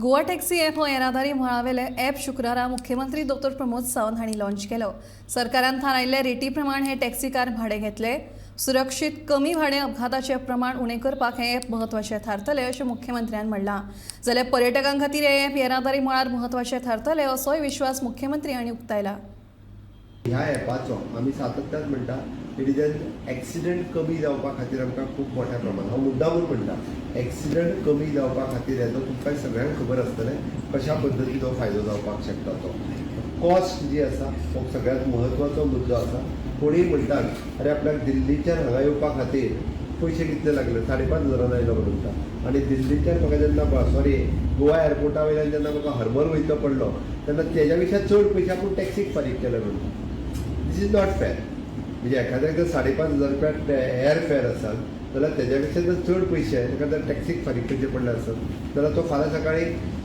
Goa taxi app हो येरादारी मळावेले app शुक्रारा मुख्यमंत्री डॉक्टर प्रमोद सावंत हांणी लॉन्च केलो. सरकारान थारायिल्ले रेटी प्रमाण हे टॅक्सीकार भाडें घेतले. सुरक्षीत, कमी भाडें, अपघाताचें प्रमाण उणें करपाक हें ॲप म्हत्वाचें थारतलें अशें मुख्यमंत्र्यान म्हणलां. जाल्यार पर्यटकां खातीर हें ॲप येरादारी मळार म्हत्वाचें थारतलें असोय विश्वास मुख्यमंत्री हांणी उक्तायला. ह्या ॲपाचो आमी सातत्यान म्हणटा, it is an accident कमी जावपा खातीर आमकां खूब मोठ्या प्रमाणात, हांव मुद्दामून म्हणटा, एक्सिडंट कमी जावपा खातीर. हेजो तुमकां सगळ्यांक खबर आसतलें कशा पद्दतीन हो फायदो जावपाक शकता. तो कॉस्ट जी आसा हो सगळ्यांत म्हत्वाचो मुद्दो आसा. कोणीय म्हणटात, अरे, आपल्याक दिल्लीच्यान हांगा येवपा खातीर पयशे कितले लागले? 5,500 आयलो म्हणून म्हणटा. आनी दिल्लीच्यान म्हाका जेन्ना, सॉरी, गोवा एअरपोर्टा वयल्यान जेन्ना म्हाका हरमल वयचो पडलो तेन्ना तेज्या पेक्षा चड पयशे आपूण टॅक्सीक फारीक केले म्हणटा. This is not fair. म्हणजे एखाद्याक जर 5,500 रुपया एअर फेअर आसत जाल्यार तेज्या पेक्षा जर चड पयशे ताका जर टॅक्सीक फारीक करचे पडले आसत जाल्यार तो फाल्यां सकाळी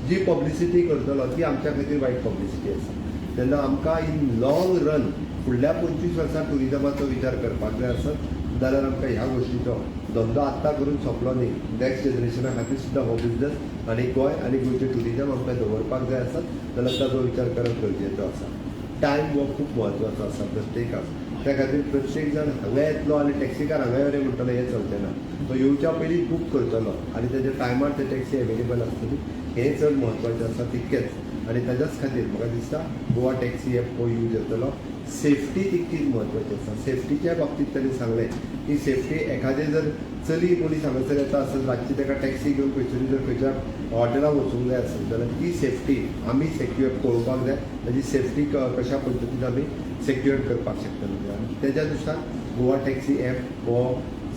जी पब्लिसिटी करतलो ती आमच्या खातीर वायट पब्लिसिटी आसा. तेन्ना आमकां इन लॉंग रन फुडल्या 25 वर्सां ट्युरिजमाचो विचार करपाक जाय आसत जाल्यार आमकां ह्या गोश्टीचो धंदो आत्तां करून सोंपलो न्ही. नॅक्स्ट जनरेशना खातीर सुद्दां हो बिजनस आनी गोंय आनी गोंयचें ट्युरिजम आमकां दवरपाक जाय आसत जाल्यार ताजो विचार करप गरजेचो आसा. टायम हो खूब म्हत्वाचो आसा प्रत्येकाक. त्या खातीर प्रत्येक जाण हांगा येतलो आनी टॅक्सीकार हांगा यो रे म्हणटलो हें चलचें ना. तो येवच्या पयलीं बूक करतलो आनी तेज्या टायमार ते टॅक्सी एवेलेबल आसतली हें चड म्हत्वाचें आसा तितकेंच. आनी ताज्याच खातीर म्हाका दिसता गोवा टॅक्सी एप हो यूज जातलो. सेफ्टी तितकीच म्हत्वाची आसा. सेफ्टीच्या बाबतींत तांणी सांगलें की सेफ्टी, एखादें जर चली कोणी हांगासर येता आसत, रातची ताका टॅक्सी घेवन खंयसरी जर खंयच्या हॉटेलाक वचूंक जाय आसत जाल्यार ती सेफ्टी आमी सेक्युअर पळोवपाक जाय. ताजी सेफ्टी कशा पद्दतीन आमी सेक्युअर करपाक शकतले आनी तेज्या नुसार गोवा टॅक्सी एप हो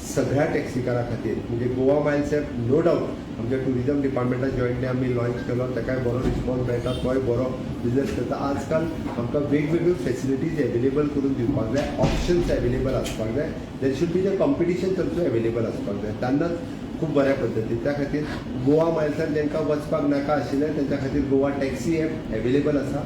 सगळ्या टॅक्सीकारां खातीर, म्हणजे गोवा मायल्स एप नो डावट आमच्या टुरिजम डिपार्टमेंटान जॉयंटली आमी लॉन्च केलो. ताकाय बरो रिस्पॉन्स मेळटा, तोय बरो बिजनेस करता. आजकाल आमकां वेगवेगळ्यो फेसिलिटीज एवेलेबल करून दिवपाक जाय, ऑप्शन्स एवेलेबल आसपाक जाय. There should be the competition also available आसपाक जाय तेन्नाच खूब बऱ्या पद्दतीन. त्या खातीर गोवा मायल्सान जांकां वचपाक नाका आशिल्लें तेंच्या खातीर गोवा टॅक्सी एप एवेलेबल आसा.